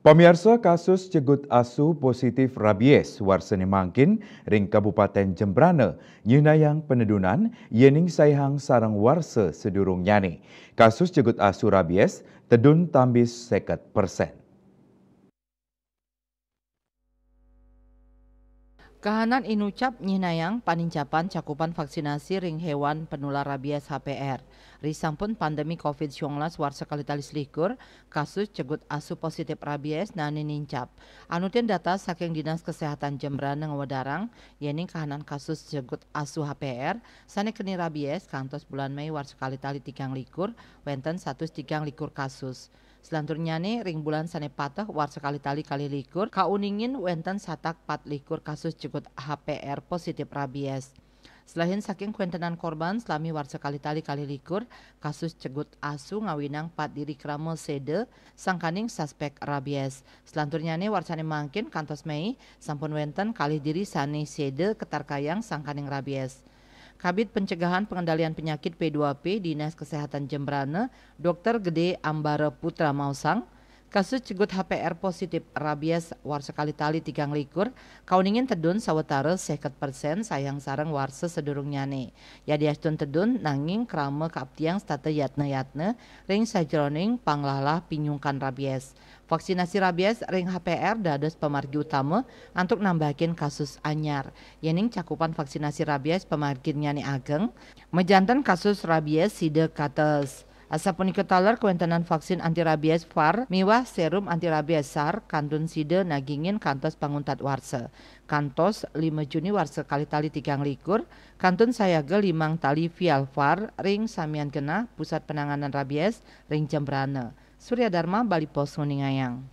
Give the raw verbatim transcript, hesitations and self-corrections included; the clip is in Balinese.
Pamiarsa, kasus cegut asu positif rabies warsa ne mangkin ring Kabupaten Jembrana nyihnayang panedunan yening saihang sareng warsa sedurungnyane. Kasus cegut asu rabies tedun tambis seket persen. Kahanan inucap nyihnayang panincapan cakupan vaksinasi ring hewan penular rabies H P R. Risampun pandemi covid sembilan belas warsa kalih tali selikur, kasus cegut asu positif rabies nane nincap. Anutin data saking Dinas Kesehatan Jembrana ngwedarang, yening kahanan kasus cegut asu H P R sane keni rabies kantos bulan Mei warsa kalih tali tigang likur, wenten satus tigang likur kasus. Selanturnyane, ring bulan sane pateh warsa kalih tali kalih likur, kauningin wenten satak pat likur kasus cegut H P R positif rabies. Selahin saking kwentenan korban, salami warsa kalih tali kalih likur, kasus cegut asu ngawinang pat diri krama seda sangkaning suspek rabies. Selanturnyane, warsane mangkin kantos Mei, sampun wenten kalih diri sane seda katarkayang sangkaning rabies. Kabid Pencegahan Pengendalian Penyakit P dua P Dinas Kesehatan Jembrana, Dokter Gede Ambara Putra maosang, kasus cegut H P R positif rabies warsa kalih tali tigang likur, kauningin tedun sawatara seket persen saihang sareng warsa sedurungnyane. Yadiastun tedun, nanging krama kaaptiang setata yatna-yatna ring sajeroning panglahlah pinyungkan rabies. Vaksinasi rabies ring H P R dados pamargi utama antuk nambahaken kasus anyar. Yening cakupan vaksinasi rabies pamarginnyane ageng, majanten kasus rabies sida kates. Asapunika taler kawentenan vaksin anti rabies var miwah serum anti rabies sar kantun sida nagingin kantos panguntat warsa. Kantos lima Juni warsa kalih tali tigang likur, kantun sayaga limang tali vial var ring samian genah pusat penanganan rabies ring Jembrana. Surya Dharma, Bali Post, nguningayang.